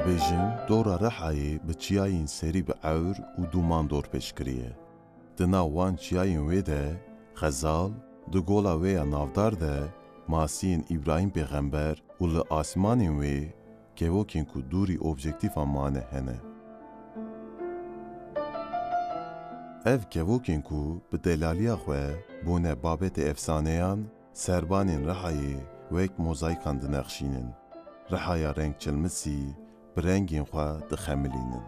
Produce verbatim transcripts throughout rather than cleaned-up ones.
Dibêjin dora Rihayê bi çiyayên serî bi ewr û dûman dorpêç kiriye. Di nav wan çiyayên wê de Xezal, di gola wê ya navdar de masiyên Îbrahîm Pêxember û li asîmanên wê kevokên ku dûrî objektîfan mane hene. Ev kevokên ku bi delaliya xwe bûne babetê efsaneyan, serbanên Rihayê wek mozayîkan dinexşînin. Rihaya reng çilmisî bi rengên xwe dixemilînin.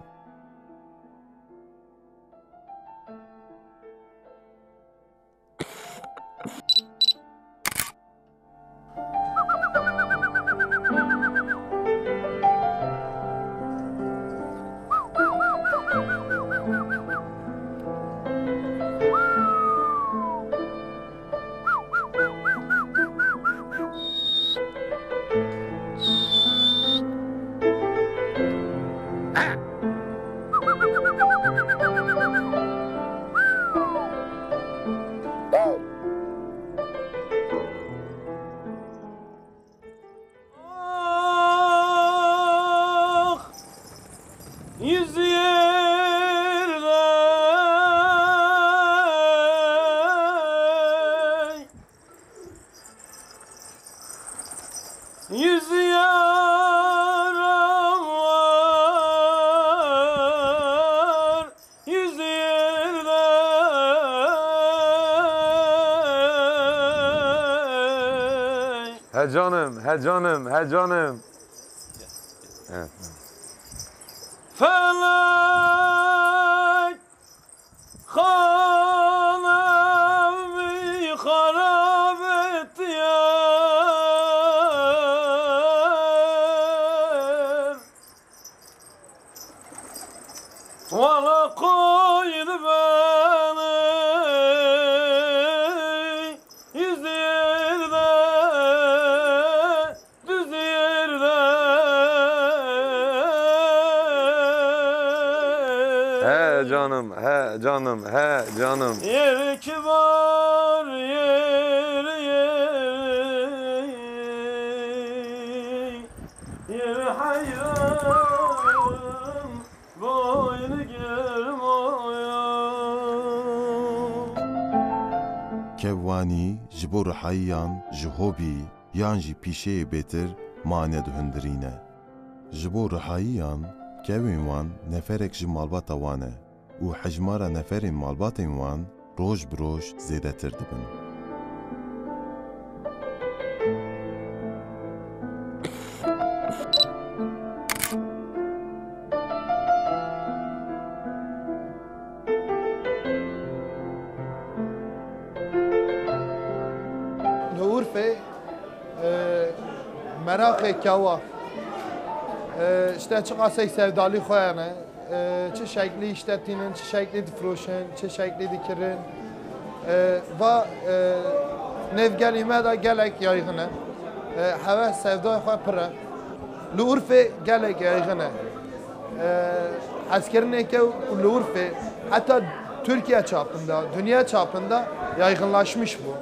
Ah, yüz yerde, yüz yaram var. Yüz yerde. He canım, he canım, he canım. He. Felek xanemi harab etti yar. Wala koydu beni yüz yerde, düz yerde. He canım, he canım, he canım. Yeri kibar, yeri, yeri. Yeri heyran, boynu germoya. Kevwanî ji bo rihayiyan ji hobî yan jî pîşeyê bêtir mane di hundirî ne. Ji bo rihayiyan kevên wan neferek ji malbata wan e. û hejmara neferên malbatên wan roj bi roj zêdetir dibin. Li Urfê, e, meraqê kewa, e, işte çiqasek sevdalî xwe hene. E, çi şeklî işte tînin, çi şeklî difroşin, çi şeklî dikirin. E, va, e, nêv gelî me de gelek yaygin e. E, heves sevdayê xwe pir e. Li Urfê gelek yaygin e. E, hezkirinê kew li Urfê heta Türkiye çapında, dünya çapında yaygınlaşmış bu.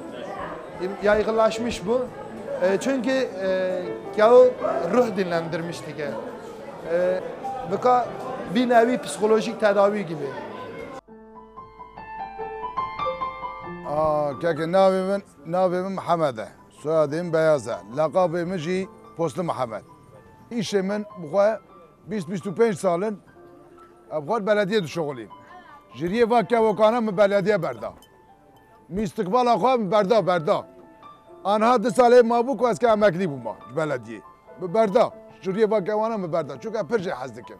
Yaygınlaşmış bu. E, çünkü, e, kew ruh dinlendirmiş dike. E, vika bir nevi psikolojik tedavi gibi. Aa, keke navê min, navê min Mihemed e. Soyadê min Beyaz e. Leqabê min jî Poslu Mihemed. Îşê min bi xwe bîst bîst û pênc sal in, ez bi xwe belediyê dişuxulîm. Ji riyê va kevokana min belediye berda. Min îstiqbala xwe min berda, berda. Anha du salê mabû ku ez ke emeklî bûma ji belediyê. Min berda. Ji riyê va kewana min berda. Çunke pir jê hez dikim.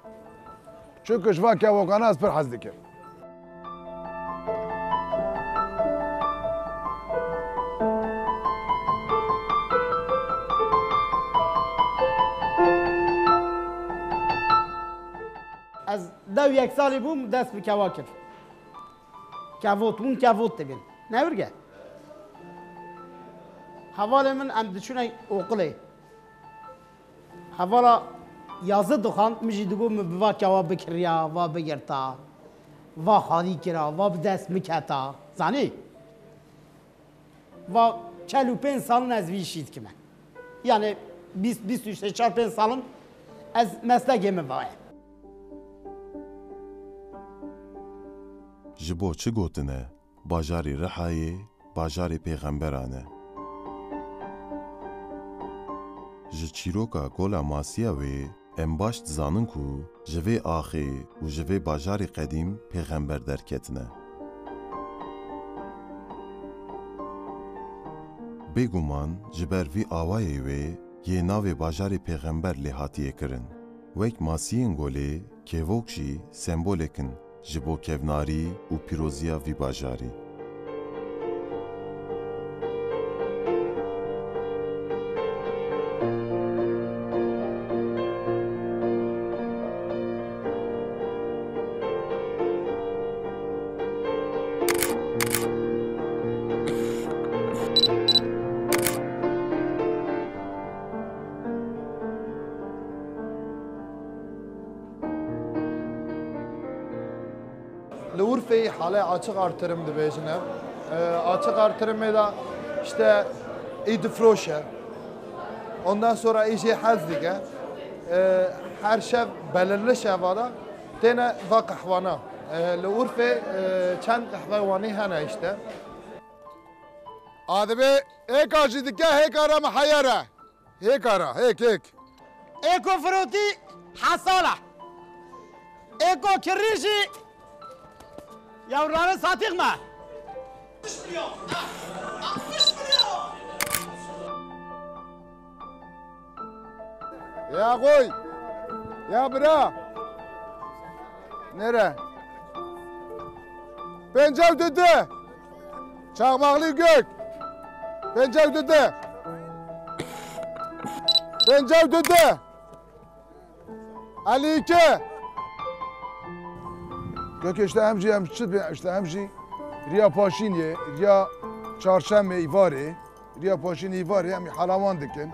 Çunke ji va kevokana ez pir hez dikim. Ez dew yek salî bûm, dest bi kewa kir. Kevot, hûn kevot dibin. Newirge. Hevalê min em diçûne oqilê. Hevala yazı dixwand, min jî digot, min bi va kewa bikiriya, va bigirta, va xalî kira, va bi dest min keta. Zanî? Va çel û pênc salin ez vî îşî dikime. Yani bîst, bîst û çar pênc salin Ez meslekê min va ye. Ji bo çi gotine, bajarê Rihayê bajarê pêxemberan e? Ji çîroka Gola Masiya wê em baş dizanin ku ji vê axê û ji vê bajarê qedîm pêxember derketine. Bêguman ji ber vî awayê wê yê navê bajarê pêxember lê hatiye kirin. Wek masiyên golê, kevok jî sembolek in ji bo kevnarî û pîroziya vî bajarî. Li Urfeyê hale açık artırım dibêjin ev. E, açık artırımê de işte î difroşe. Ondan sonra î jê hez dike. E, her şev belirli şeva de têne va qehwana. E, li Urfê, e, çend qehwe wanî hene işte. A dibê êka jî dike, hêka re miheyere. Hêka re, hêk, hêk. Êko firotî hesala. Êko kirî jî yewrane satîx me. Ya qoy. Ya bira. Nere? Pênce û du. Çakmaklı Gök. Pênce û du. Pênce û du. Elî iki. Gök işte em jî em çi be işte em jî riya paşînê, riya çarşemê îvarê, riya paşînê îvarê em îhalawan dikin.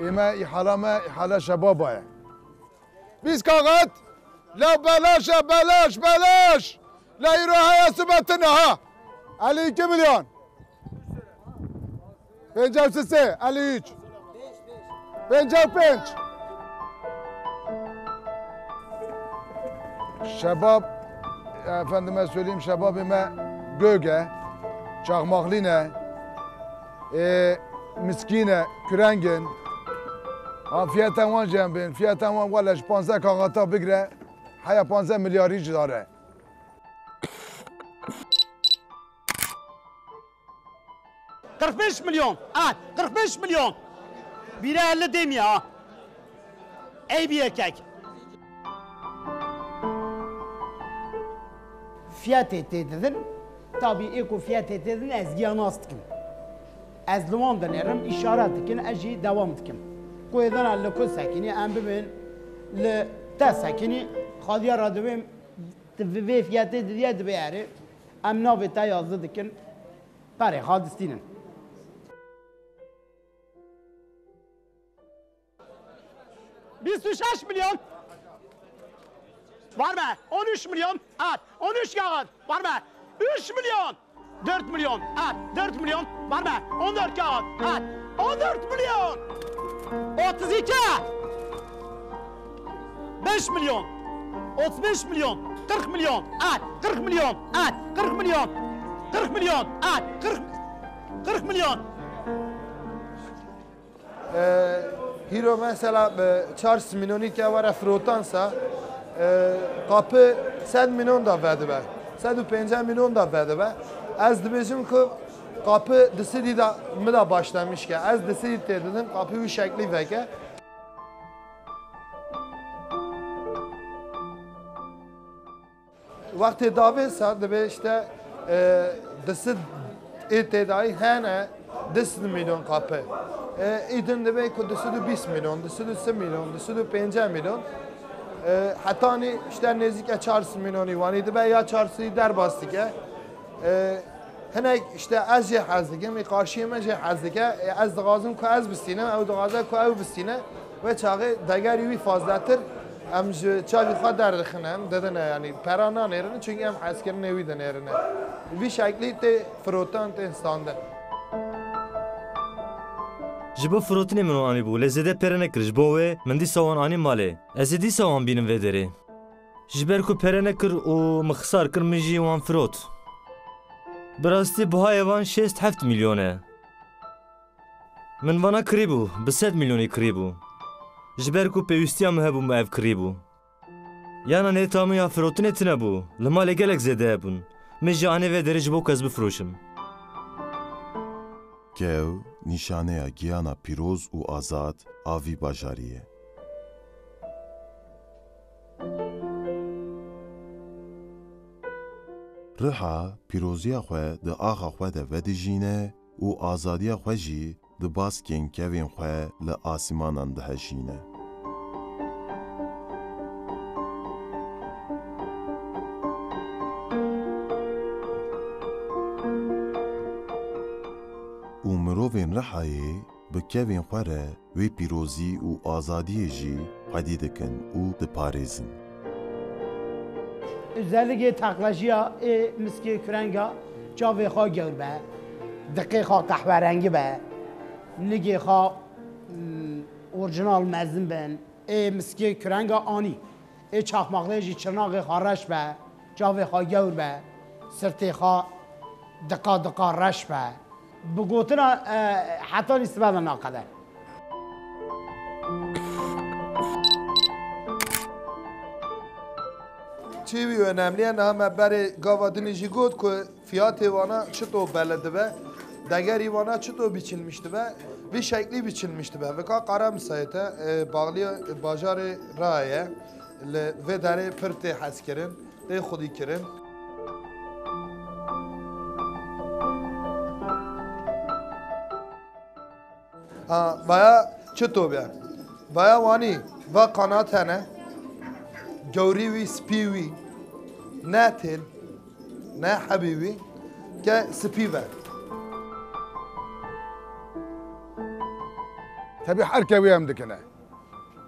Ême îhala me îhala şebaba ye. Bîst kaxet. La belaş e, belaş, belaş. La îro heye sibe tine ha. Elî iki milyon. Pênce û sê, elî üç. Pênce û pênc. Şebab, efendime söyleyeyim, şebabê me gök e, çakmaklî ne, e, miskîn e, kureng in. Ha, fiyeten wan jî em bên, fiyeten wan wele ji panzdeh kaxata bigre, heya panzdeh milyarî jî dare. Qirx pênc milyon. At, qirx pênc milyon. Bîre elli dêmiye ha. Ey bir erkek. Fiyatê tê didin, tabî ê ku fiyatê tê didin ez giya nas dikim. Ez li wan dinêrim, îşaret dikin, ez jî dewam dikim. Ku êdana li ku sekinî, em bibên li te sekinî, xaliya re dibêm, di vê fiyatê didiye dibe erê, em navê te yazî dikin, perê xwe distînin. Bîst û şeş milyon. Var mı? On üç milyon. At. On üç kağıt. Var mı? Üç milyon. Dört milyon. At. Dört milyon. Var mı? On dört kağıt. At. On dört milyon. Otuz iki. Beş milyon. Otuz beş milyon. Kırk milyon. At. Kırk milyon. At. Kırk milyon. Kırk milyon. At. Kırk, kırk milyon. E, hîro mesela bi çar sed milyon ke were firotansa, e, qapî sed milyon da vedibe. Sed û pêncî milyon da vedibe. Ez dibêjim ku qapî di sedî da min da başlamiş ke. Ez di sedî tê didim, qapî wî şeklî veke. Wextê davê sa dibe işte, e, di sed ê têdayî hene du sed milyon qapî. E, îdin dibe ku du sed û bîst milyon, du sed û sî milyon, du sed û pêncî milyon. E, hetanî işte nêzîke çar sed milyonî wanî dibe ya çar sedî derbas dike. E, Hinek işte ez jê hez dikim, ê qarşiyê me jê hez dike. Ê ez dixwazim ku ez bistînim, ew dixwaze ku ew bistîne. Ve çaxê degerî wî fazletir em ji çavî xwe derdixine, em didine, yanî pera nanêrin, çünkü em hezkirinê wî dinêrine. Vî şeklî tê firotin, tê standin. Ji bo firotinê min wan anîbû, lê zêde pere nekir, ji bo wê min dîsa wan anî malê. Ez ê dîsa wan bînim vê derê. Ji ber ku pere nekir û min xisar kir, min jî wan firot. Bi rastî bihayê van şêst heft milyon e. Min vana kirîbû, bi sed milyonî kirîbû. Ji ber ku pêwîstiya min hebû, min ev kirîbû. Yana nêta min ya firotinê tune bû. Li malê gelek zêde hebûn. Min jî anî vê derê ji bo ku ez bifiroşim. Kew nîşaneya giyana pîroz û azad a vî bajarî ye. Riha pîroziya xwe di axa xwe de vedijîne û azadiya xwe jî di baskên kevên xwe li asîmanan dihejîne. Û mirovên Rihayê bi kevên xwe re wê pîrozî û azadiyê jî xwedî dikin û diparêzin. Özellikê teqlejiya ê miskê kurenga çavê xwe gewr be, diqê xwe qehwerengî be, nigê xwe, mm, orjinal mezin bin. Ê miskê kurenga anî, ê çaxmaqlê jî çirnaxê xwe reş be, çavê xwe gewr be, sirtê xwe diqa diqa reş be. Bi gotina, e, heta nîstibe de naqede. Çi wî önemli ye, niha me berê gava dinî jî got ku fiyatê wana çito belli dibe, degerî wana çito biçilmiş dibe, vî şeklî biçilmiş dibe. Vika Qara Misayete, e, bağlı bajarê Raye, li vê derê pir tê hezkirin, tê xwedîkirin. Ha, vaya çi to be? Vaya wanî, va qanat hene, gewrî wî, spî wî, ne têl, ne hebî wî, ke spî be. Tabii her kewî em dikine.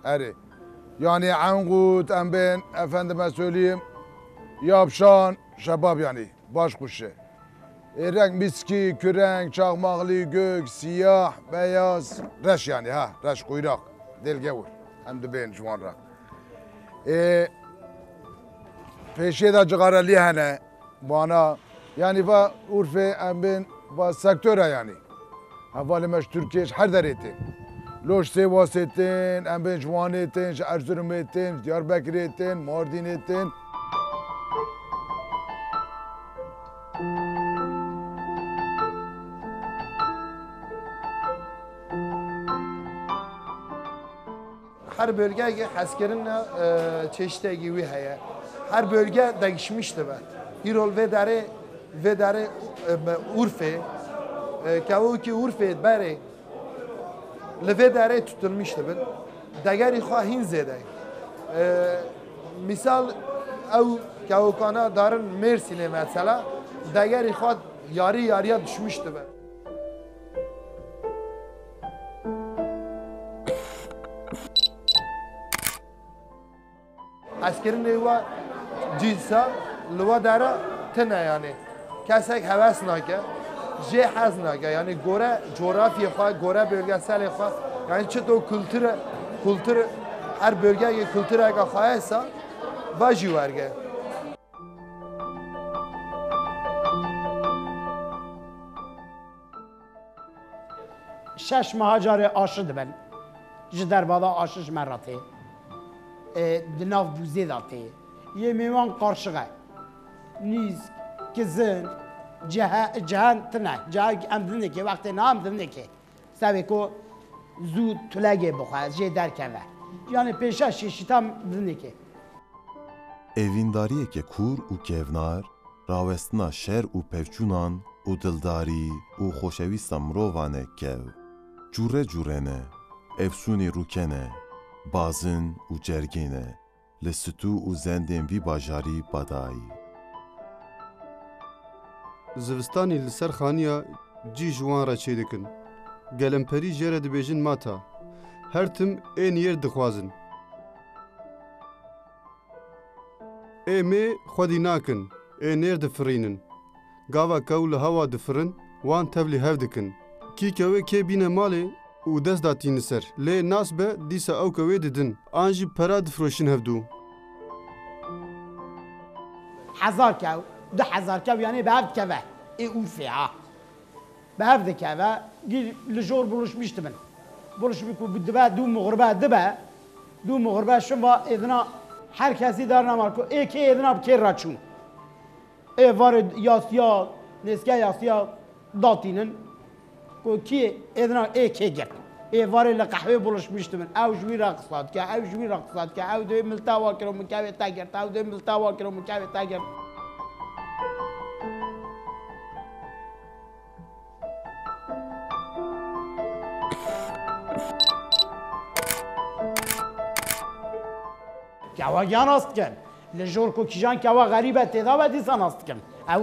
Erê. Yani enqut, em bên, efendime söyleyeyim, yapşan, şebab yani. Baş kuşe. E, reng miskî, kureng, çaxmaqlî, gök, siyah, beyaz, reş yani ha, reş, quyraq, dêl gewr. Em dibên ji wan re. E, pêşê de cixarelî hene, bana, yani va Urfê em bên va sektora yani. Hevalê me ji Tirkiyê ji her derê tên. Lo ji Sêwasê tên, em bên ji Wanê tên, ji Erzurumê tên, ji Diyarbekirê tên, Mardînê tên. Her bölgeyekê hezkirinê, e, çeşitekî wî heye. Her bölge değişmiş dibe. Îro li vê derê, vê derê, e, me Urfê, e, kewokî Urfê berê li vê derê tutulmuş dibin. Degerî xwe hîn zêde. E, misal ew kewokana darin Mêrsînê mesela, degerî xwe yarî yarîya düşmüş dibe. Hezkirinê we cîsa li we dera tune, yanî kesek heves nake, jê hez nake, yanî gore coğrafyê xwe, gore bölgeselê xwe, yanî çito kulture, kultur, her bölgeyê kultureke xwe hesa, va jî werge. Şeş meha carê aşi dibin. Ji derva de aşi ji me re tê. E, di nav bûzê de tê. Yê mêwan qarşix e. Nîsk, kizin, cehe-, cehen tune. Cehe em dinekê, wextê niha em dinekê. Sevê ku zû tulegê bixwe, jê derkeve. Yanî pêşa şêşî tam dinekê. Evîndariyeke kûr û kevnar, rawestina şer û pevçûnan û dildarî û xoşewîsta mirovan e kev. Cûre cûre ne, efsûnê rûke ne, bazin û cergê ne, li stû û zendên vî bajarî badayî. Zivistanî li ser xaniya cî ji wan re çêdikin. Gelemperî jê re dibêjin mata. Her tim ê niyêr dixwazin. Ê mê xwedî nakin, ê nêr difirînin. Gava kew li hewa difirin, wan tevlî hev dikin. Kî kewê kê bîne malê, û dest datîne ser. Lê nas be, dîsa ew kewê didin, an jî pera difroşin hevdû. Hezar kew, du hezar kew, yanî bi hev dikeve. Ê Urfê ha. Bi hev dikeve, gî li jor buluşmîş dibin. Buluşmî ku dibe, dû muxribe dibe, dû muxribe şiva êdina her kesî dar namar ku ê kê êdina bi kê re çûn. Ê varê yasiya, nêzke yasiya datînin ku kî êdina ê kê girt. Ê varê li qehwê buluşmîş dibin. Ew ji wî re qisa dike, ew ji wî re qisa dike, ew dê milta wa kiro min kevê te girt, ew dê milta wa kiro min kevê te girt. Kewa giya nas dikin. Li jor ku kîjan kewa xerîb e têda be dîsa nas dikin. Ew,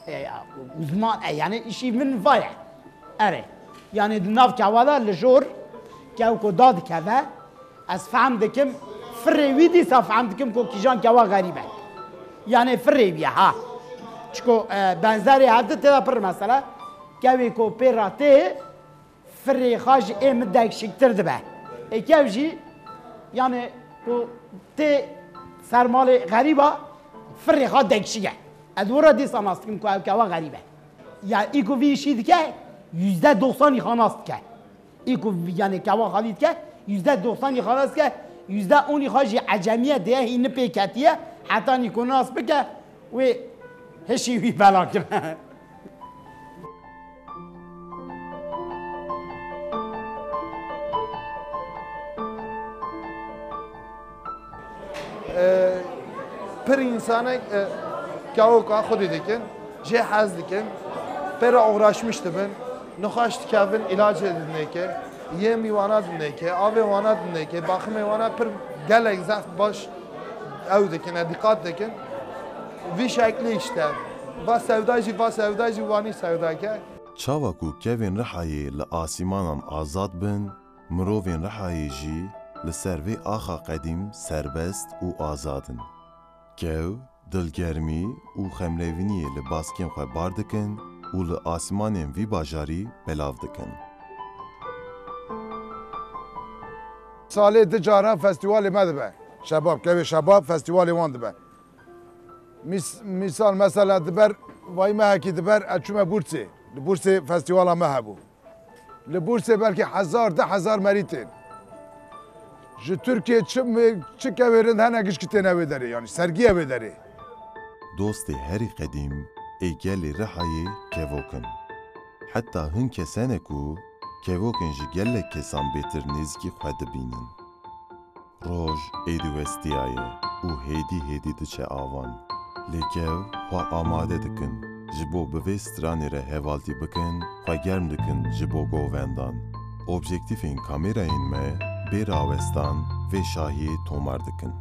e, uzman e, yani îşî min va ye. Erê. Yani di nav kewa de li jor kew ku da dikeve, ez fehm dikim, firê wî dîsa fehm dikim ku kîjan kewa xerîb e. Yani firê wî ye, ha. Çiko, e, benzerê hevdi tê de pir mesele. Kewê ku pê re tê, firê xwe ji ê min dekşiktir dibe. Ê kew jî, yani ku tê ser malê xerîba, firê xwe dekşik e. Ez wira dîsa nas dikim ku ew kewa xerîb e. Ya î ku vî îşî dike, yüzde doksanî xwe nas dike. Î ku, yani, kewa xalî dike, yüzde doksanî xwe nas dike, yüzde onî xwe jî ecemî ye, dê hî nipêketiye, hetanî ku nas bike, wê hişî wî bela kiribe. E, pir însanek, e, kevoka xwedî dikin, jê hez dikin, pê re uğraşmiş dibin, nixweş dikevin, îlacê dinêke, yêmî wana dinêke, avê wana dinêke, baximê wana pir gelek zehf baş ew dikin, e, dîqat dikin. Vî şeklî işte. Va sewda jî, va sewda jî wanî sewdake. Çawa ku kevên Rihayê li asîmanan azad bin, mirovên Rihayê jî li ser vê axa qedîm serbest û azad in. Kew, dilgermî û xemrevîniyê li baskên xwe bar dikin û li asîmanên vî bajarî belav dikin. Salê du cara festîvalê me dibe. Şebab, kevê Şebab festîvalê wan dibe. Mîs-, mîsal mesela diber, vay mehekî diber, ez çûme Bursê. Li Bursê festîvala me hebû. Li Bursê belkî hezar, du hezar merî tên. Ji Tirkiyê çi me-, çi kevê rind hene gişkî têne wê derê, yanî sergiye wê derê. Dostê herî qedîm ê gelê Rihayê kevok in. Heta hin kes hene ku kevok in ji gelek kesan bêtir nêzîkî xwe dibînin. Roj êdî westiyaye û hêdî hêdî diçe avan. Lê kev xwe amade dikin, ji bo bi vê stranê re hevaltî bikin, xwe germ dikin ji bo govendan. Objektîfên kamêrayên me bê rawestan vê şahiyê tomar dikin.